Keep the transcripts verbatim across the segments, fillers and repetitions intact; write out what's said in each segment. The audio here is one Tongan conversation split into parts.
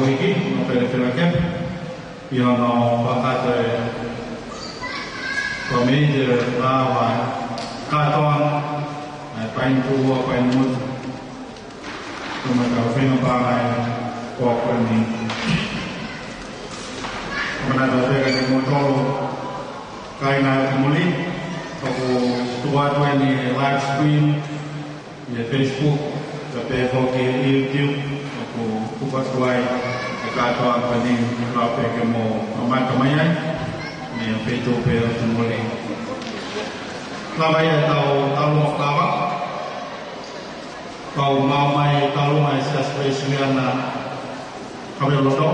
Uiki, no pele pela kepe. ʻI hono fakakakato e Committee ʻo e Lava Kātoanga, ʻa e Paini Tuʻua, Paini Ngutu. Ko e kau feinga pā ʻa e pō ko eni. Manatu pē kia kimoutolu kāinga ʻi muli, ʻoku tuku atu eni he live stream ʻi he Facebook, kae pehē foki ʻi he YouTube, ʻoku tuku atu ai e kātoanga ko eni, lau pē ke mou mamata mai ai, mei he feituʻu pē ʻo Tumuli. Lava ia ʻetau taulō fakava, kau maʻu mai taulō mai Siasi Uēsiliana Haveloto,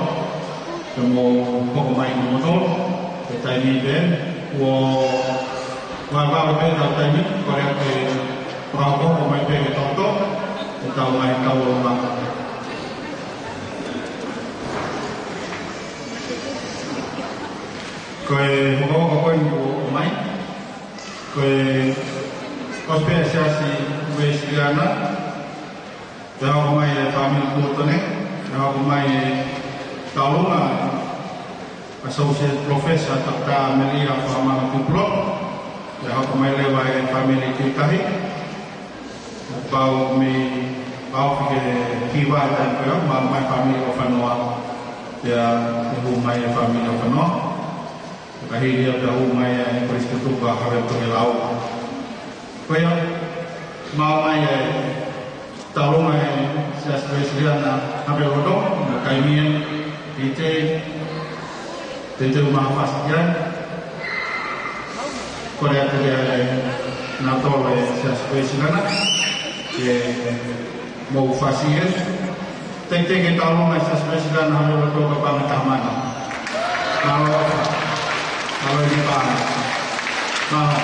ke mou hoko mai kimoutolu, he taimi pē, kuo vaivai pē ʻetau taimi, ko e ʻai ke fakahoko mai pē ke toto, ʻetau mai taulō mai. Ko e hokohoko ko eni kuo ʻomai, ko e ʻosi pē Siasi Uēsiliana, pea hoko mai e fāmili Pulutone, pea hoko mai e taulō mai Associate Professor Doctor Amelia Faamanga Tupulot, pea hoko mai leva e fāmili Tuʻitahi, pau mei pau ki he hiva e taimi pē, maʻu mai fāmili ʻOfanoa, pea hū mai e fāmili ʻOfanoa, pea hili ia pea hū mai e Kolisi Tutuka Haveloto Tokelau. Ko ia, maʻu mai e taulō mai Siasi Uēsiliana Haveloto, mo e kaimi ʻe, ʻi he, ʻi he teuteu maha fasi ai. Ko e ʻai ke ʻai nautolu e Siasi Uēsiliana, ke mou fasi ē. Teke teke taulō mai Siasi Uēsiliana Haveloto ka panga tamana. Mālō, mālō ʻi he panga. Mālō.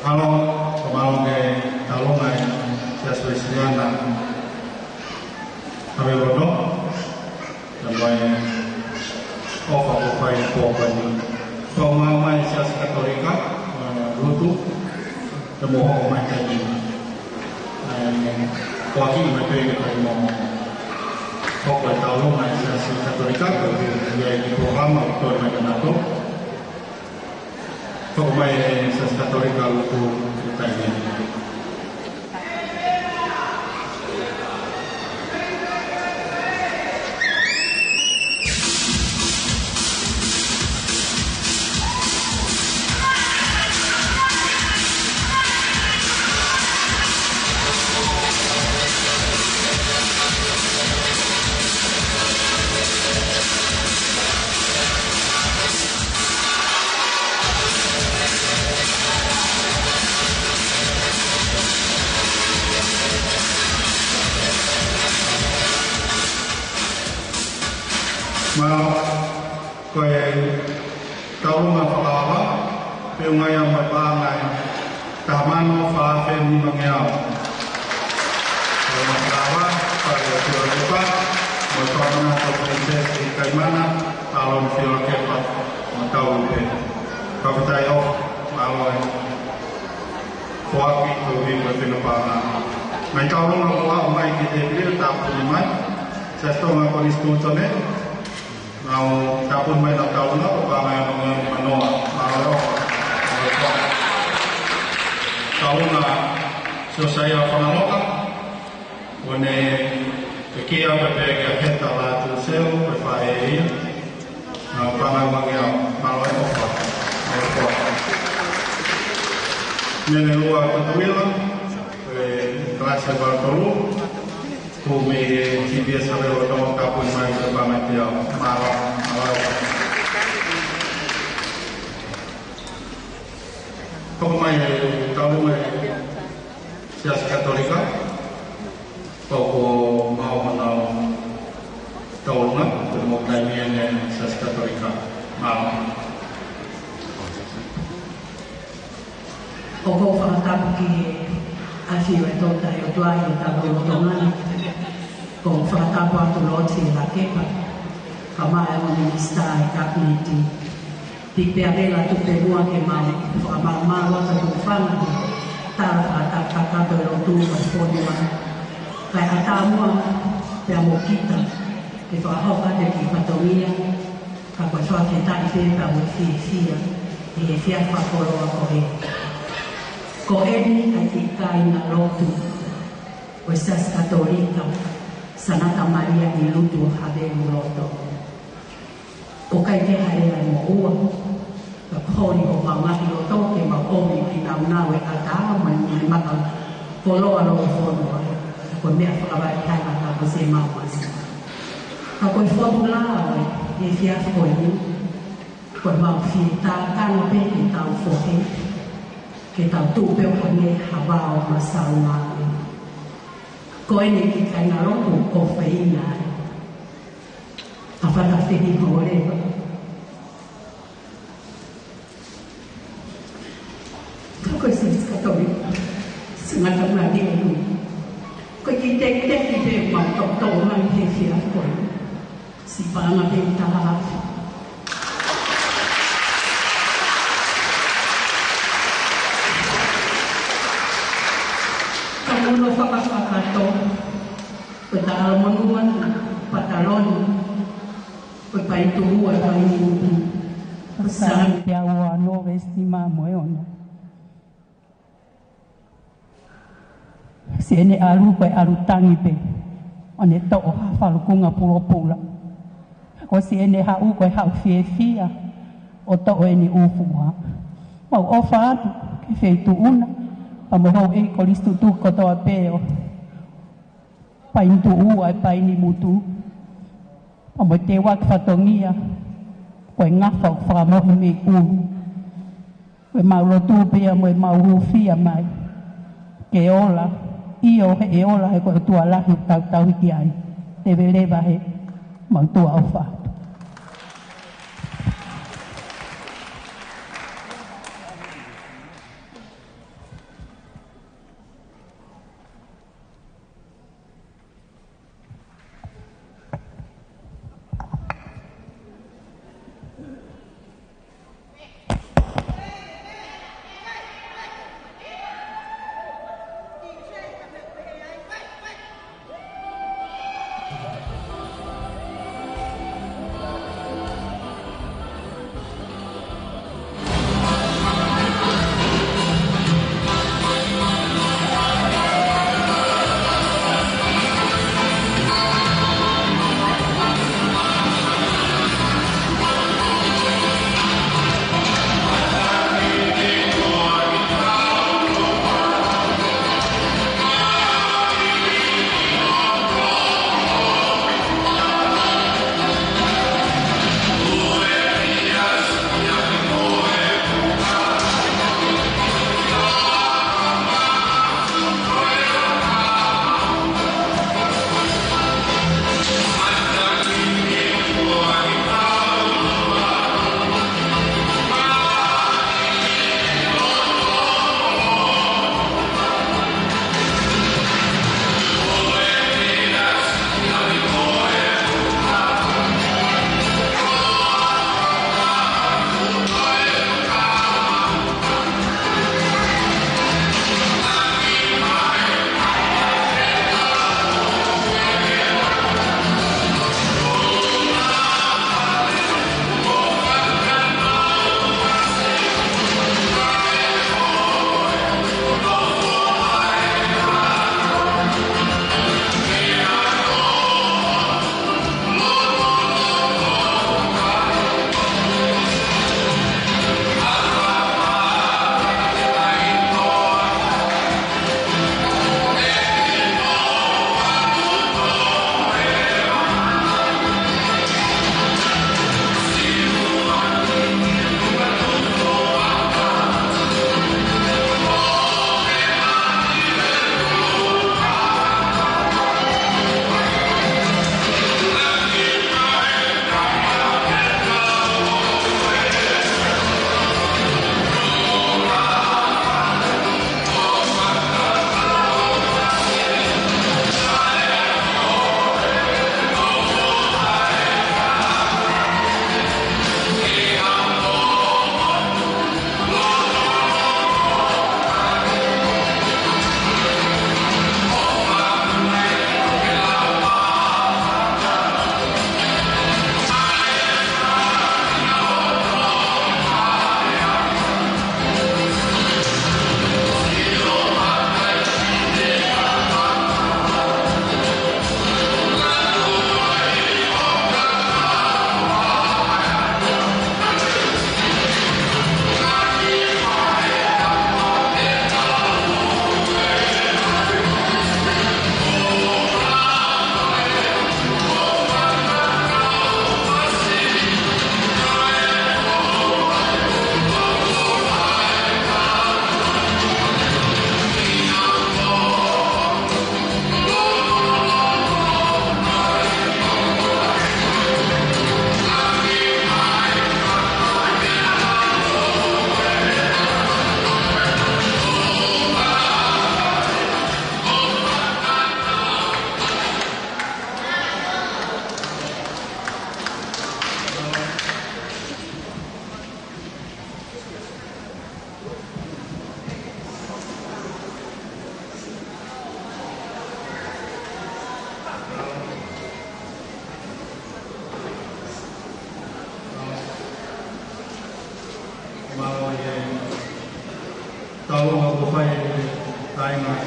Halo, ko e mālō e taulō mai Siasi Uēsiliana Haveloto, pea mo e ʻofa kuo fai he pō ko eni. Pea maʻu mai Siasi Katolika, ʻa, Lutu, pea mou hoko mai ki ai. ʻA, ko e kiʻi mai pē ke fai mo Ko e taulunga ʻa e Siasi Katolika, ko e ʻi ai e polokalama ʻoku tō mai ka nato. Hoko mai e Siasi Katolika ʻo lotu ʻi he taimi ni. Mālō. Ko e taulunga fakaava, feʻunga ia mo e paʻanga ʻe taha mano fā afe nima ngeau. Taulunga fakaava, Fale ʻo Fiolokepa, mo e Fakamanatu Pilinisesi Kaimana, Taloni Fiolokepa, mo Taulupe. Fakafetaʻi ʻofa, mālō e foaki koeʻuhi ko e fenopanga. Ngaahi taulunga ʻoku aʻu mai ki he tēpile, tāpuni mai. Siasi Tonga Konisitūtone, nau tāpuni mai ʻenau taulunga, ko e paʻanga ʻe ono ngeau nima noa. Mālō e ʻofa. Taulunga Siosaia Fangaloka, ʻo ne pekia pē kia Heta Lātūseu, ko e faʻē ia. Nau paʻanga ʻe ua ngeau, mālō e ʻofa. Mālō e ʻofa. Nene Lua Tutuila, ko e kalasi valu tolu, ko e mei he T V S Savea Loto, tāpuni mai ko e paʻanga ʻe teau. Mālō, mālō e ʻofa. Hoko mai e taulunga ʻa e Siasi Katolika, pea kuo maʻu honau taulunga, ko e mo taimi ʻeni Siasi Katolika. Mālō. ʻOku ou fakatapu ki he ʻafio ʻa e Toutai ʻOtua ʻi hotau lotolotonga ni. ʻOku ou fakatapu atu loto ki he Lakepa, kae ʻumaʻā e ongo minisitā ʻi he Kapineti. Pea pea vela atu pē muʻa ke mau fakamalumalu atu ʻetau fanga he tala fakatapu kakato e lotu ʻo e fonua. Kae ʻatā muʻa pea mo kita ke fakahoko atu e kiʻi fatongia, ka ko e fakafetaʻi pē pea mo e fiefia ʻi he efiafi fakakoloa ko ē. Ko eni ʻa e kāingalotu ʻo e Siasi Katolika Sangata Malia ʻi Lutu ʻo Havelu Loto. ʻOku ʻikai ke hale ai mo ua. Ka ko e holi ʻo mau ngaahi loto ke mau ʻomi ki he naunau e ʻatā mo e maka koloa ʻo e fonua. Ko e meʻa fakavai ki ai ʻa e maka ko se mau masi. Ka ko e fomula ʻo e efiafi ko eni, ko e mau fie tākanga pē ke tau fohe, ke tau tuʻu pē ʻo hangē ha vao masaunga. Ko eni e kiʻi kāingalotu ʻoku ou ʻofaʻia ai. ʻA fata fehi hole. Ka ko e Siasi Katolika Sangata Malia ʻi Lutu, ko e kiʻi tekiteki pē ʻoku mau toʻotoʻo mai he efiafi ko eni. Siʻi paʻanga pē ʻe taha afe. Ka ko hono fakakakato, ko e Talamonū atu, Pataloni, ko e Paituʻua, Paini Mutu, ko Saame teau ua noa veesi nima mo e ono. Siʻene ʻalu ko e ʻalu tangi pē, ʻo ne toʻo ha falukunga pulopula. Ka ko siʻene haʻu ko e haʻu fiefia, ʻo toʻo ʻene ʻū fuʻu hā. Mau ʻofa atu ki he feituʻu na, pea mo e houʻeiki kolisi tutuki kotoa pē ʻo Paini Tuʻua ʻi Paini Mutu. Pea mo e teuaki fatongia, ko e ngafa ʻoku fakamohe mei ʻulu. Ko e mau lotu pea mo e mau hūfia mai. Ke ola, ʻio he ʻe ola he ko e ʻOtua lahi ʻoku tau tauhi ki ai. Teve leva he mau tuʻa ʻofa atu.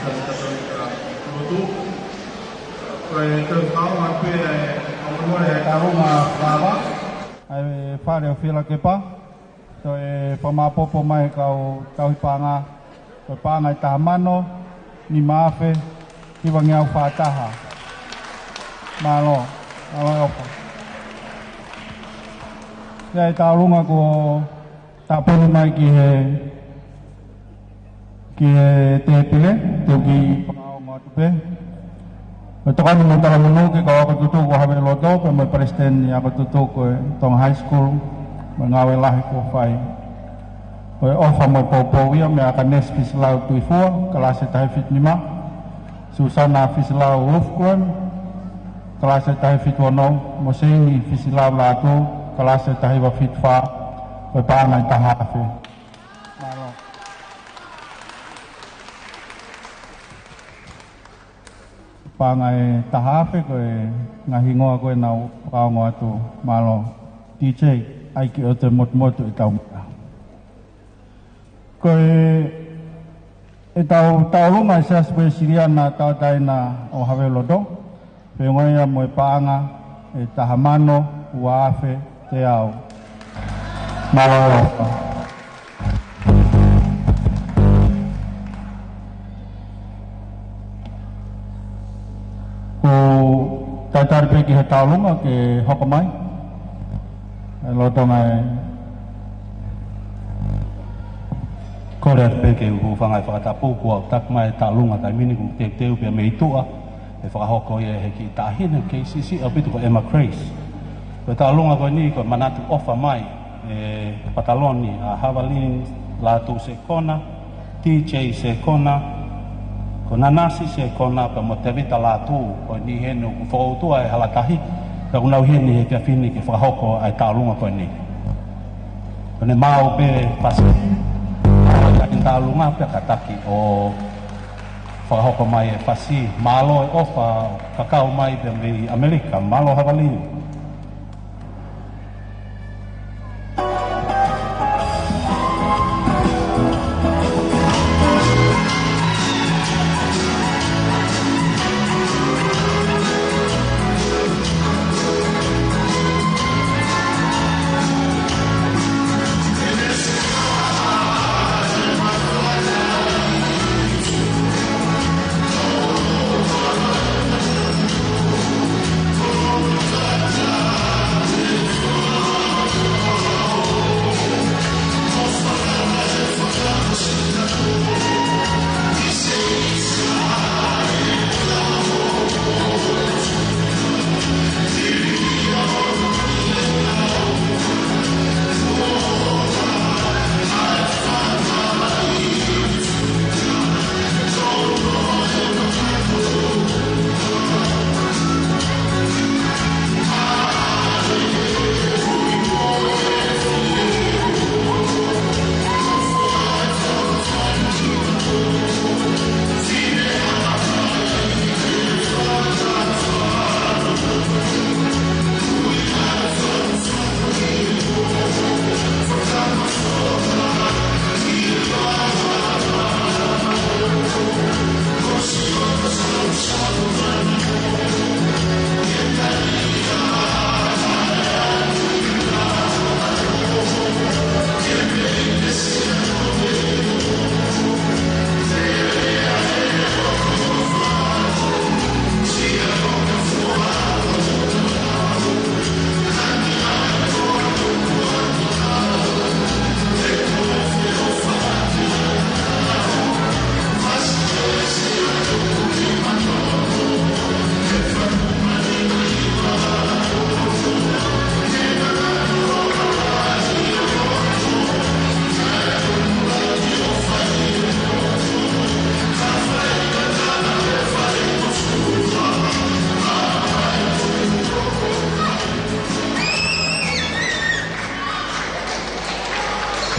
Tau tau tau tau lotu. Ko e tau tau ma pe ai, ʻa e mole e taunga lava. ʻA e fale ʻo Fielakepa. Toe fakamaʻopoʻopo mai kau tauhi paʻanga. Ko e paʻanga ʻe taha mano, nima afe, hivangeau fā taha. Mālō, mālō e ʻofa. ʻA ia ʻe taunga ko tāpuni mai ki he, ki he tēpile, tuku ke fakaongo atu pē. Mo e tokoni mo e talamonū ki he kau ako tutuku ʻo Haveloto, pea mo e palesiteni ako tutuku ʻo e Tonga High School, mo e ngāue lahi kuo fai. Ko e ʻofa mo e poupou ia, meia ʻAkanesi Fisilau Tuifua, kalasi taha fitu nima, Susana Fisilau Wolfgram, kalasi taha fitu ono, mo Seini Fisilau Lātū, kalasi taha hiva fitu fā, ko e paʻanga ʻe taha afe. Mālō. Paʻanga ʻe taha afe ko e ngaahi hingoa ko ē naʻa ku fakaongo atu. Mālō. D J, ʻai ke ʻoua te motumotu e tau mata. Ko e, ʻetau taunga ʻi he Siasi Uēsiliana Tauʻatāina ʻo Haveloto. Feʻunga ia mo e paʻanga ʻe taha mano ua afe teau. Mālō. Ko e talitali pē ki he taunga ke hoko mai. ʻE lolotonga e kole atu pē ke u hūfanga he fakatapu kuo taki mai e taunga taimi ni kuo teuteu pē mei tuʻa. ʻE fakahoko ia ʻe he kiʻi taʻahine kei siʻisiʻi ʻaupito ko Emma Grace. Ko e taunga ko eni ko e manatu ʻofa mai e pataloni ʻa Havalini Lātū Sekona, D J Sekona, ko Nanasi Sekona, pea mo Tevita Lātū, ko eni heni ʻoku fokoutua e hala tahi, pea ʻoku nau ʻi heni he efiafi ni ke fakahoko ʻa e taunga ko eni. Ko ʻene maʻu pē fasi, ʻa e taunga pea kātaki ʻo fakahoko mai e fasi, mālō e ʻofa, kakau mai pē mei ʻAmelika, mālō Havalini.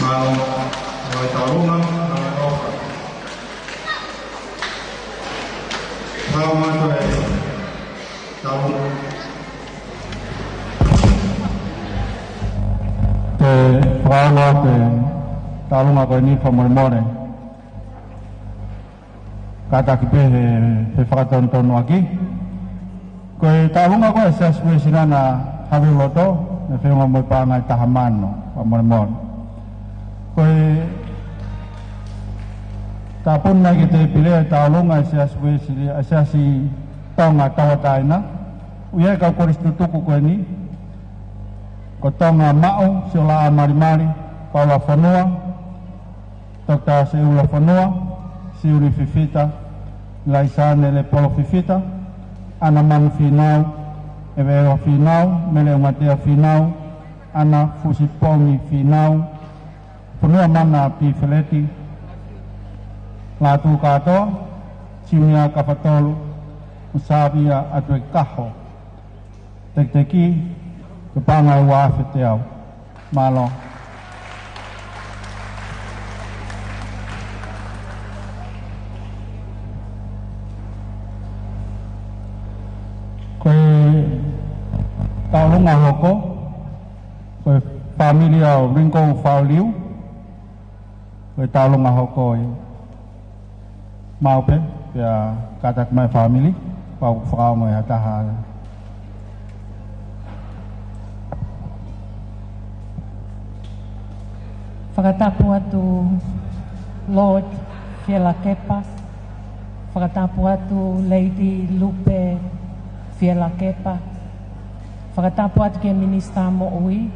Mālō, mālō e taunga, mālō e ʻofa. Tau mātou e taunga. Te fakaongo atu e taunga ko eni fakamolemole. Kātaki pē he, he fakatonutonu ʻaki. Ko e taulunga ko ē ʻa e Siasi Uēsiliana Haveuloto, ʻe feʻunga mo e paʻanga ʻe taha mano, fakamolemole. Ko e tāpuni mai ki he tēpile ʻa e taulunga ʻa e Siasi Uēsiliana, ʻa e Siasi Tonga Tauʻatāina, ʻoku ʻi ai e kau kolisi tutuku ko eni, ko Tonga Maʻu, Siolaʻa Malimali, Paula Fonua, Toketā Seula Fonua, Siuli Fifita, Laisane Lepolo Fifita, ʻAna Manu Fīnau, ʻEveʻeva Fīnau, Mele ʻUngatea Fīnau, ʻAna Fusipongi Fīnau, Fonua Mana Pifeleti, Lātū Kātoa, Siunia Kafatolu, mo Sāvia ʻAtuekaho. Tekiteki, ko e paʻanga ʻe ua afe teau. Mālō. Ko e taulunga hoko, ko e fāmili ʻo Ringo Faʻoliu, ko e taulunga hoko ia. Maʻu pē, pea kātaki mai fāmili, pau fakaongo ʻe ha taha. Fakatapu atu Lord Fielakepa, fakatapu atu Lady Lupe Fielakepa, fakatapu atu ki he Minisitā Moʻui,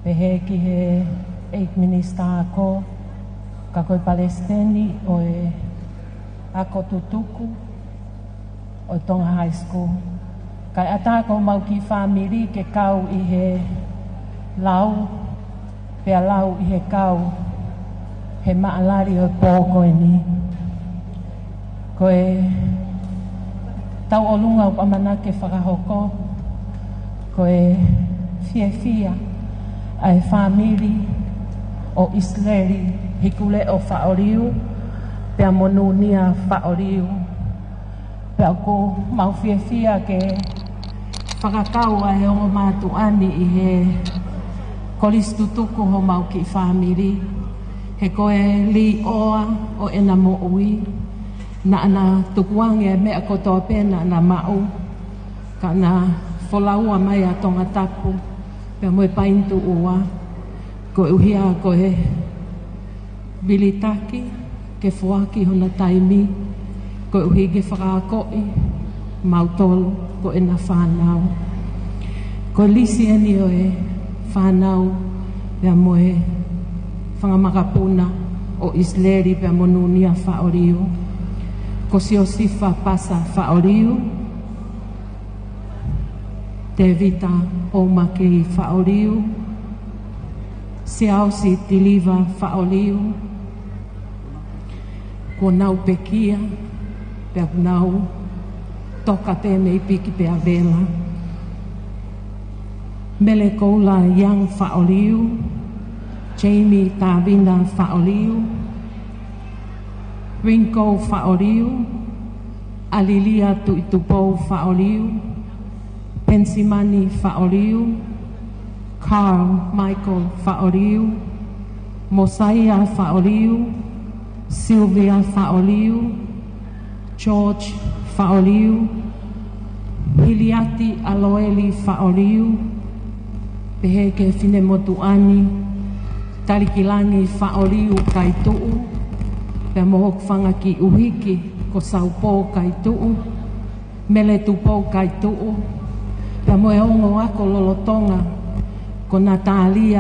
pehē ki he ʻEiki Minisitā Ako, ka ko e Palesiteni ʻo e Ako Tutuku ʻo Tonga High School. Kae ʻatā ko homau kiʻi fāmili ke kau ʻi he lau, pea lau ʻi he kau, he maʻalali ʻo e pō ko eni. Ko e tauʻolunga ʻoku ʻamanaki ke fakahoko, ko e fiefia ʻa e fāmili ʻo ʻIsileli Hikuleʻo Faʻoliu, pea mo Nunia Faʻoliu. Pea ʻoku mau fiefia ke fakakau ʻa e ongo mātuʻa ni ʻi he kolisi tutuku homau kiʻi fāmili. He ko e līʻoa ʻo ʻena moʻui, naʻa na tukuange e meʻa kotoa pē naʻa na maʻu, ka na folaua mai ʻa Tongatapu, pea mo e Paini Tuʻua, koeʻuhi ko e vilitaki ke foaki hona taimi, koeʻuhi ke fakaakoʻi mautolu ko ʻena fānau. Ko e lisi eni ʻo e fānau, pea mo e fanga makapuna ʻo ʻIsileli pea mo Nunia Faʻoliu. Ko Siosifa Pasa Faʻoliu, Tevita ʻOmakei Faʻoliu, Siaosi Tiliva Faʻoliu, kuo nau pekia, pea kuo nau toka pē mei piki pea vela. Mele Koula Young Faʻoliu, Jamie Tavina Faʻoliu, Ringo Faʻoliu, ʻAlilia Tuʻitupou Faʻoliu, Pensimani Faʻoliu, Carl Michael Faʻoliu, Mosaia Faʻoliu, Sylvia Faʻoliu, George Faʻoliu, Hiliati ʻAloeli Faʻoliu, pehē ki he finemotuʻa ni, Talikilangi Faʻoliu Kaituʻu, pea mo hoku fanga kiʻi ʻuhiki ko Saupō Kaituʻu, Mele Tupou Kaituʻu, pea mo e ongo ako lolotonga ko Natalia